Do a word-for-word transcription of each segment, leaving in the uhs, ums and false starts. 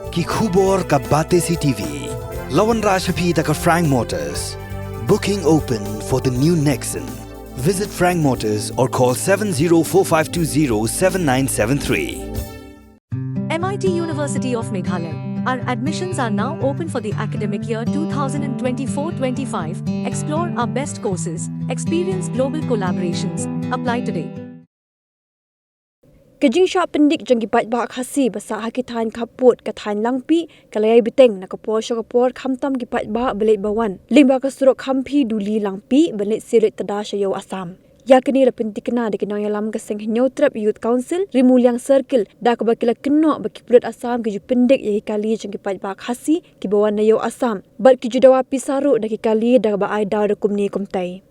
Ki khubor ka Batesi T V. La wanrah sha phi da ka Frank Motors. Booking open for the new Nexon. Visit Frank Motors or call seven zero four five two zero seven nine seven three. M I T University of Meghalaya. Our admissions are now open for the academic year two thousand twenty-four twenty-five. Explore our best courses, experience global collaborations. Apply today. Ka jingshah pyndik jong ki paidbah Khasi ba sah ha ki thaiñ khappud ka thaiñ Langpih ka la ïai bteng na ka por sha ka por, khamtam ki paidbah ba leit ba wan lyngba ka surok Khamphi Duli Langpih ba leit siew leit tda sha ïew Assam. Ïa kane la pyntikna da ki nongïalam ka seng Hynñiewtrep Youth Council Ri Muliang Circle, da kaba ki la kynnoh ba ki pulit Assam ki ju pyndik ïa ki kali jong ki paidbah Khasi kiba wan na ïew Assam bad ki ju dawa pisa ruh da ki kali da kaba ai daw da kumne kumtai.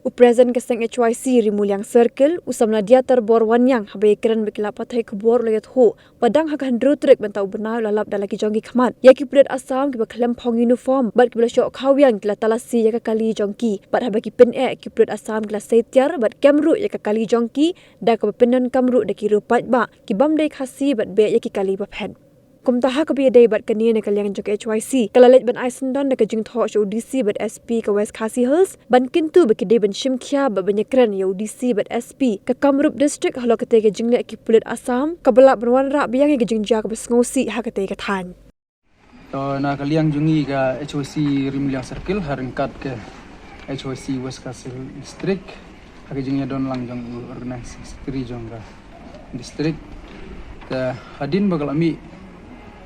U President ka seng H Y C Ri Muliang Circle, u Samla Diator Bor Wanniang, haba ïakren bad ki lad pathai khubor, u la ïathuh ba dang ha ka hynriew tarik mynta u bnai u la lap da la ki jong ki khmat ïa ki pulit Assam kiba khlem phong uniform bad kiba la shoh khawiang, ki la talasi ïa ka kali jong ki bad haba ki pyneh, ki pulit Assam ki la sei tiar bad kem ruh ïa ka kali jong ki da kaba pyndonkam ruh da ki riew paidbah ki bym dei Khasi bad beh ïa ki kali baphet. Kumta ha kaba ïadei bad kane, na ka liang jong ka H Y C ka la leit ban ai syndon da ka jingthoh sha u D C bad S P ka West Khasi Hills ban kyntu ba ki dei ban shim khia bad ban ïakren ïa u D C bad S P ka Kamrup District halor katei ka jingleh ki pulit Assam kaba lah ban wanrah biang ïa ka jingjia kaba sngewsih ha katei ka thaiñ. To, na ka liang jong ngi ka H Y C Ri Muliang Circle, ha ryngkat ka H Y C West Khasi Hills District, ha ka jingïadon lang jong u Organizing Secretary jong ka district, te hadien ba ka la mih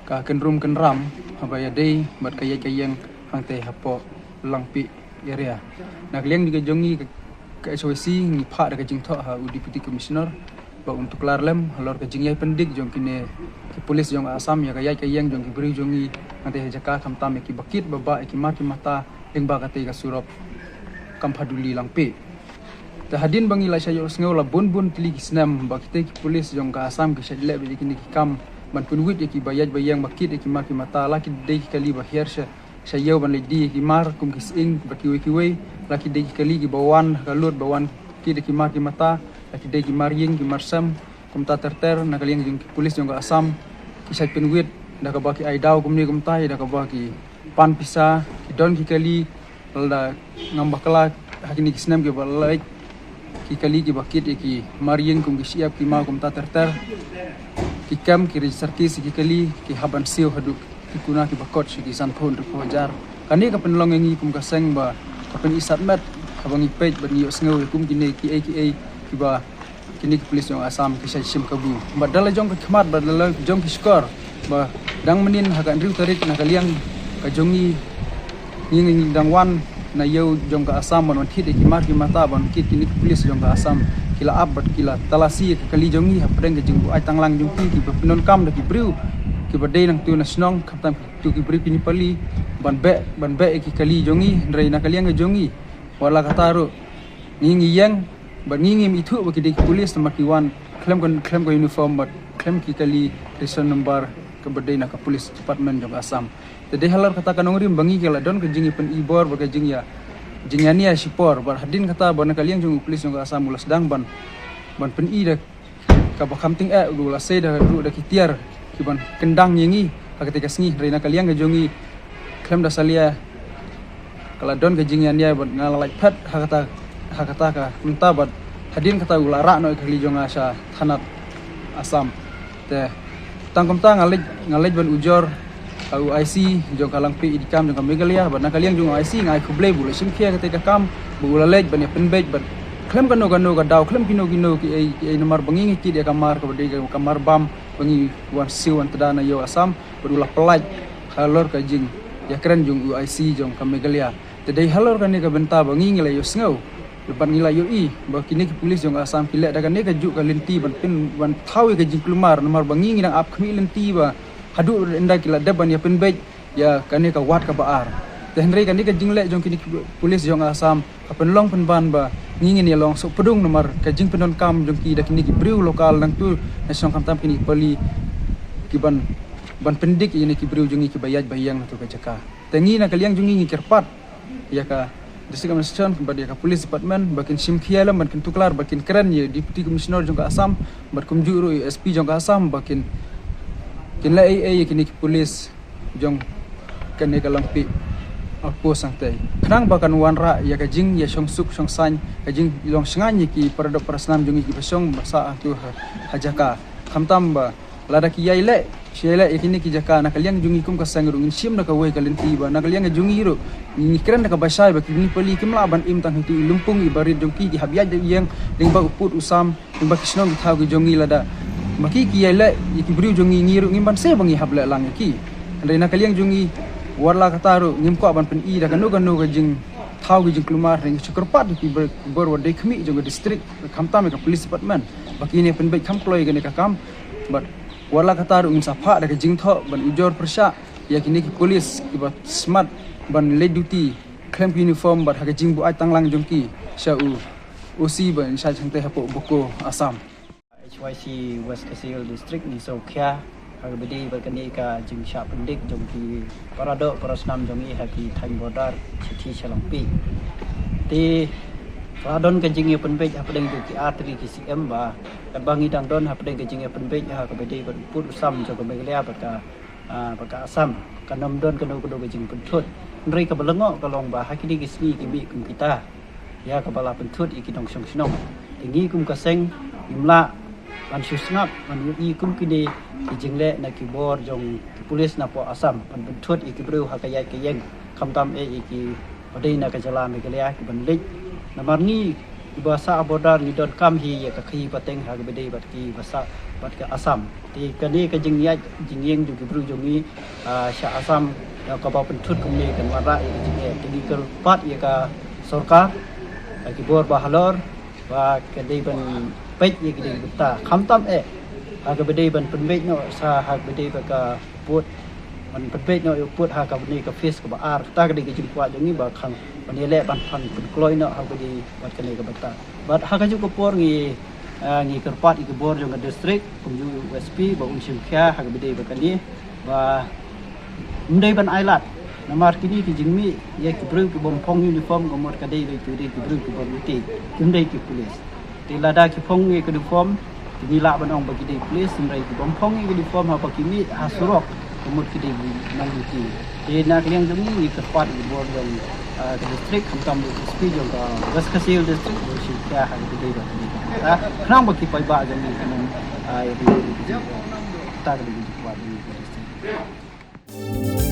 ka kynrum kynram haba ïadei bad ka ïaid ka ïeng hangtei hapoh Langpih area, na ka liang jong ngi ka, ka H Y C ngi phah da ka jingthoh ha u Deputy Commissioner ba un tuklar lem halor ka jingïai pyndik jong kine ki pulit jong ka Assam ïa ka ïaid ka ïeng jong ki briew jong ngi hangtei ha jaka, khamtam ïa kiba kit ba bah, ïa ki mar ki mata lyngba katei ka surok Khamphi Duli Langpih. Te hadien ba ngi la shah ïohsngew la bun bun tylli ki snem ba kitei ki pulit jong ka Assam ki shah leh beit ïa kine ki kam ban pynwit ïa kiba ïaid ba ïeng ba kit ïa ki mar ki mata, la ki dei ki kali ba hiar sha, sha ïew ban leit die ïa ki mar kum ki sying bad kiwei kiwei, la ki dei ki kali kiba wan ha ka lut ba wan kit ïa ki mar ki mata, la ki dei ki mar ïing ki mar sem. Kumta ter ter, na ka liang jong ki pulit jong ka Assam ki shah pynwit da kaba ki ai daw kumne kumtai, da kaba ki pan pisa, ki don ki kali, lada ngam bakla ha kine ki snem kiba la leit, ki kali kiba kit ïa ki mar ïing kum ki shyiap ki maw, kumta ter ter, ki kem, ki register case ïa ki kali, ki hap ban siew haduh ki kuna kiba kot sha ki sanphew hynriewphew hajar. Kane ka pynlong ïa ngi kum ka seng ba ka pyni sat met haba ngi peit bad ngi ïohsngew ïa kum kine kiei kiei kiba kine ki pulit jong Assam ki shah shim kabu. Bad da la jong ka khmat, bad da la jong ki shkor ba dang mynnin ha ka hynriew tarik, na ka liang ka jong ngi, ngi, ngi dang wan na ïew jong ka Assam ban wan thied ïa ki mar ki mata ban kit, kine ki pulit jong ka Assam ki la ap bad ki la talasi ïa ka kali jong ngi hapdeng ka jingbuaid tanglang jong ki, kiba pyndonkam da ki briew kiba dei nangtu na shnong, khamtam kito ki briew ki Nepali ban beh, ban beh ïa ki kali jong ngi, hynrei na ka liang ka jong ngi, wat la katta ruh, ngi ngi ïeng bad ngi ngim ithuh ba ki dei ki pulit namar ki wan khlem ka, khlem ka uniform bad khlem ki kali ration number kaba dei na ka police department jong ka Assam. Te dei halor kata ka nongrim ba ngi ka la don ka jingïapyni bor bad ka jingïa, jingïania shipor, bad hadien kata ba na ka liang jong u pulit jong ka Assam u la sdang ban, ban pyni da kaba kham tyngeh, u la sei da ruh da ki tiar kiban kyndang ïa ngi ha katei ka sngi, hynrei na ka liang ka jong ngi khlem da salia ka la don ka jingïania bad nga la lait phet ha kata, ha kata ka mynta bad hadien kata u la rah noh ïa ka kali jong nga sha thanat Assam. Te tang kumta nga leit, nga leit ban ujor ha u I C jong ka Langpih Edicam jong ka Meghalaya, bad na ka liang jong u I C nga ai khublei ba u la shim khia katei ka kam, ba u la leit ban ïa pynbeit bad khlem kano kano ka daw, khlem kino kino kiei kiei, namar ba ngi ngi kit ïa ka mar kaba dei ka mar bam ba ngi wan siew wan tda na ïew Assam, bad u la pyllait halor ka jingïakren jong u I C jong ka Meghalaya. Te dei halor kane ka bynta ba ngi ngi la ïohsngew bad ngi la ïohi ba kine ki pulit jong ka Assam ki leh da kane kajuh ka lynti ban pyn, ban thaw ïa ka jingkulmar, namar ba ngi ngi dang ap khmih lynti ba haduh ynda ki la dep ban ïa pynbeit ïa kane ka wad kaba ar. Te hynrei kane ka jingleh jong kine ki pulit jong ka Assam ka pynlong pynban ba ngi ngin ïa long sohpdung namar ka jingpyndonkam jong ki da kine ki briew lokal nangtu na shnong, khamtam kine ki Nepali kiban, ban pyndik ïa kine ki briew jong ngi kiba ïaid ba ïeng na tu ka jaka. Te ngi na ka liang jong ngi ngi kyrpad ïa ka District Administration bad ïa ka Police Department ba kin shim khia lem, ba kin tuklar, ba kin kren ïa u Deputy Commissioner jong ka Assam bad kumjuh ruh ïa u S P jong ka Assam ba kin Kin leh ei ei ïa kine ki pulis jong kane ka Longpih outpost hangtei, khnang ba kan wanrah ïa ka jingïashong suk shong saiñ, ka jinglong shngaiñ ïa ki para doh para snam jong ngi kiba shong ba sah hangtu ha, ha jaka. Khamtam ba lada ki ïai leh, ki ïai leh ïa kine ki jaka, na ka liang jong ngi kum ka seng ruh ngin shim da kawei ka lynti ba na ka liang jong ngi ruh ngi kren da kaba shai ba kine ki pali kim lah ban im tang ha itu i lympung i barit jong ki, ki hap ïaid da ïeng lyngba u pud u sam, lyngba ki shnong ki thaw ki jong ngi. Lada ma ki ki ïai leh ïa ki briew jong ngi, ngi ruh ngim banse ba ngi hap leh lang ïa ki. Hynrei na ka liang jong ngi, wat la katta ruh ngim kwah ban pyni da kano kano ka jingthaw ki jingkulmar, hynrei ngi shu kyrpad ïa ki bor, ki bor wat dei khmih jong ka district, khamtam ïa ka police department, ba kin ïa pynbeit kham kloi ïa kane ka kam. Bad wat la katta ruh ngin sa phah da ka jingthoh ban ujor pyrshah ïa kine ki pulis kiba smat ban leit duty khlem ki uniform bad ha ka jingbuaid tanglang jong ki sha u O C ba in charge hangtei hapoh Boko, Assam. H Y C West Khasi Hills District ngi sngewkhia ha kaba ïadei bad kane ka jingshah pyndik jong ki para doh para snam jong ngi ha ki thaiñ border shithi sha Longpih. Te ka la don ka jingïapynbeit hapdeng jong ki artylli ki C M ba katba ngi dang don hapdeng ka jingïapynbeit ha kaba ïadei bad u pud u sam jong ka Meghalaya bad ka, ah, bad ka Assam, kan ym don kano kano ka jingpynthut. Hynrei kaba lyngngoh ka long ba ha kine ki sngi ki mih kum kita ïa kaba la pynthut ïa ki nongshong shnong. Te ngi kum ka seng ngim lah ban shu sngap ban ïohi kum kine ki jingleh na ki bor jong ki pulis napoh Assam ban pynthut ïa ki briew ha ka ïaid ka ïeng, khamtam eh ïa kiba dei na ka jylla Meghalaya kiban leit. Namar ngi kiba sah border ngi donkam hi ïa ka khaïi pateng ha kaba ïadei bad kiba sah bad ka Assam. Te kane ka jingïaid jingïeng jong ki briew jong ngi, ah, sha Assam, ïa kaba pynthut kumne kan wanrah ïa ka jingeh. Te ngi kyrpad ïa ka sorkar, ïa ki bor ba halor ba ka dei ban peit ïa kine ki bynta, khamtam eh ha kaba ïadei ban pynbeit noh sa ha kaba ïadei bad ka pud, ban pynbeit noh ïa u pud ha kane ka phase kaba ar. Kata ka dei ka jingkwah jong ngi ba kan ban ïaleh ban pynkloi noh ha kaba ïadei bad kane ka bynta. Bad ha kajuh ka por ngi, ah, ngi kyrpad ïa ki bor jong ka district kumjuh u S P ba un shim khia ha kaba ïadei bad kane ba ym dei ban ailad. Namar kine ki jingmih ïa ki briew ki bym phong uniform ka mut ka dei ba ki dei ki briew ki bym ïohi, kim dei ki pulis. Te lada ki phong ïa ki uniform, te ngi lah ban ong ba ki dei pulis, hynrei ki bym phong ïa ki uniform haba ki mih ha surok ka mut ki dei ki nongduty. Te na ka liang jong ngi ngi kyrpad ïa ki bor jong, ah, ka district, khamtam ïa u S P jong ka West Khasi Hills District, ba un shim khia ha kaba ïadei bad kane ka bynta, khnang ba ki paidbah jong ngi kin ym, ah, ïa kane ka jingeh. Kata ka dei ka jingkyrpad jong ngi ka district.